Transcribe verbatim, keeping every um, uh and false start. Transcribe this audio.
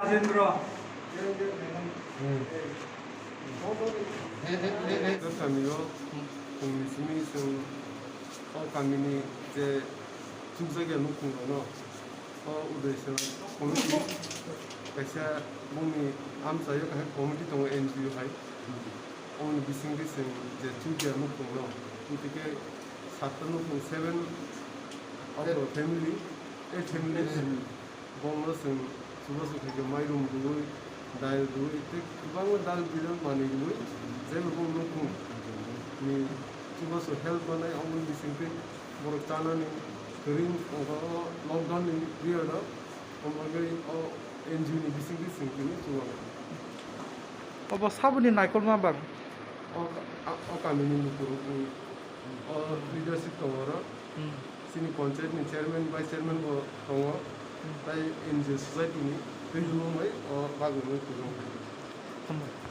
Rajendra. Kami o, kami simi sung, o kami ni je chukjagya nukhung rok no. O Udaiswrang committee kaisa bongni amchaio kaisa committee tongo N G O hai. Oboni bisingtwi chwng je chukya nukhungno, tei khe satta nukhung, seven of the family, eight family, bongno chwng chubachu khaikhe mairum rwui, dal rwui, tei kwbangma dal bidal manwi rwui, jeba bong nukhung ni chubachu help manai, oboni bisingtwi borok chanani kwrwi wngkha o lockdown ni period o, omo bagwi o N G O ni bisingtwi chwng tini chubago. Obo saboni naikolma bang? O ka-, a-, o kamini lukurokni o leadership tongo oro. Hmm. Chini panchayat ni chairman, vice chairman bo tongo. Hmm. Tai N G O society ni twi Hmm. Bai o bagwi kwrwng. Hambai.